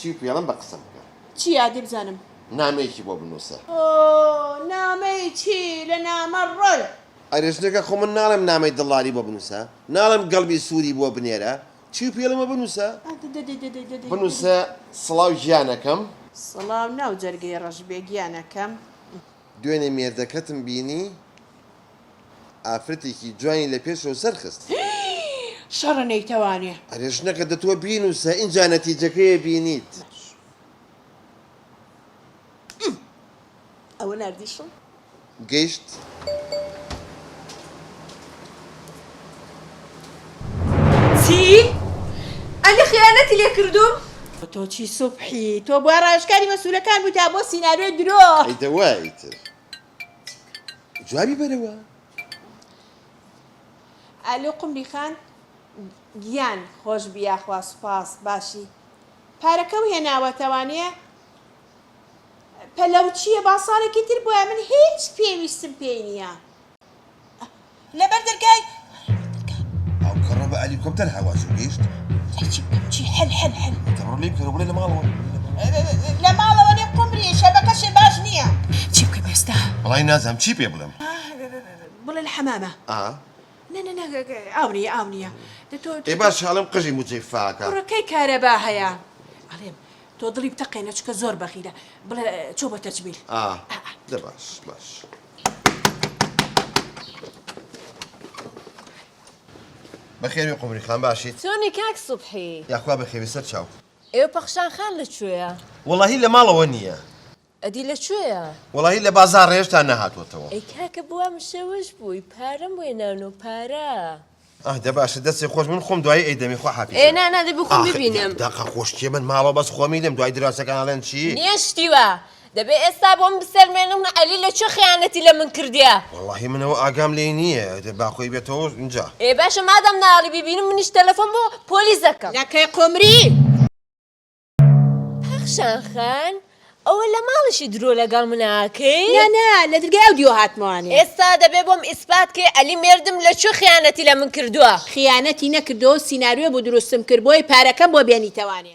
چی پێڵم بە قسەم بکە. چی ئادی بزانم. نامەیەکی بۆ بنووسە. ئۆ نامەی چی لە نامە ڕۆی. ئەرێ ژنەکە خۆ من ناڵێم نامەی دڵداری بۆ بنووسە ناڵێم گەڵبی سووری بۆ بنێرە چی پێڵمە بنووسە. بنووسە سڵاو گیانەکەم. سڵاو ناو جەرگەی ڕەش بێ گیانەکەم. دوێنێ مێردەکەتم بینی ئافرەتێکی جوانی لە پێشەوە سەر خست. شەڕە نەیتەوانێ. ئەرێ ژنەکە دە تۆ بینووسە ئینجا نەتیجەکەیە بینیت. ئەوە ناردیشم. گەیشت. چی؟ عەلی خیانەتی لێ کردووم؟ تۆ چی سوبحی تۆ بوا ڕاوێژکاری مەسولەکان بووی تا بۆ سیناریۆی درۆ. ئەی دە وایە ئیتر جوابی بەرەوە. ئەلۆ قومری خان گیان خۆشبی یاخوا سوپاس باشی پارەکەو هێناوەتەوانێ پەلەو چیە با ساڵێکی تر بۆیە من هیچ پێویستم پێی نیە لەبەر دەرگای ئەو کەڕە بە ئەلیکۆپتەر هاوا چوو گەیشت. ئەی چی بکەم چی حل حل حل. دەبڕۆ لێی بکەرەوە بڵێ لە ماڵەوە. لە ماڵەوە نیم قومری شەبەکەشێ باش نییە. چی بکەم ئێستا؟ وەڵای نازانم چی پێ بڵێم. بڵێ لە حەمامە. ئا. نا نا نا ئاو نییە ئاو نییە. دە تۆ. ئێ باشە ئەڵێم قژی موچەی فاکە. کوڕەکەی کارەبا هەیە ئەڵێم تۆ دڵی بتەقێنە چونکە زۆر بەخیلە بڵێ چۆ بۆ تەجمیل. ئا دە باش باش. بەخێربێی قومری خان باشیت؟ چۆنی کاک سوبحی؟ یاخوا بەخێربێی سەر چاو. ئێوە پەخشان خان لە کوێیە؟ وەڵاهی لە ماڵەوە نییە. ئەدی لە کوێیە؟ وەڵاهی لە بازاڕە هێشتا نەهاتووەتەوە. ئەی کاکە بوا مشەوش بووی پارەم بۆ هێناون و پارە. ئاه دە باشە دەستێ خۆش من خۆم دوایی ئەیدەمێ خوا حافیزە. ئێ نا نا دەبی خۆم ببینم. ئاخ دەقە خۆش کێ من ماڵەوە بەس خۆمی لێم دوای دراوسێکان ئەڵێن چی؟ نیە شتی وا دەبێ ئێستا بۆم بسەلمێنن عەلی لە کوێ خیانەتی لە من کردیە. وەڵاهی من ئەوە ئاگام لێی نییە دە با خۆی بێتەوە ئینجا. ئێ باشە مادام ناڵی بیبینم منیش تەلەفۆن بۆ پۆلیس ئەکەم. نەکەی قومری. پەخشان خان ئەوە لە ماڵیشی درۆ لەگەڵ منا ئەکەی؟ نا نا لە درگای ئەو دیوە هاتمەوانێ. ئێستا دەبێ بۆم ئیسپات کەی عەلی مێردم لە کوێ خیانەتی لە من کردووە؟ خیانەتی نەکردووە و سیناریۆ بوو دروستم کرد بۆی پارەکەم بۆ بێنیتەوانێ.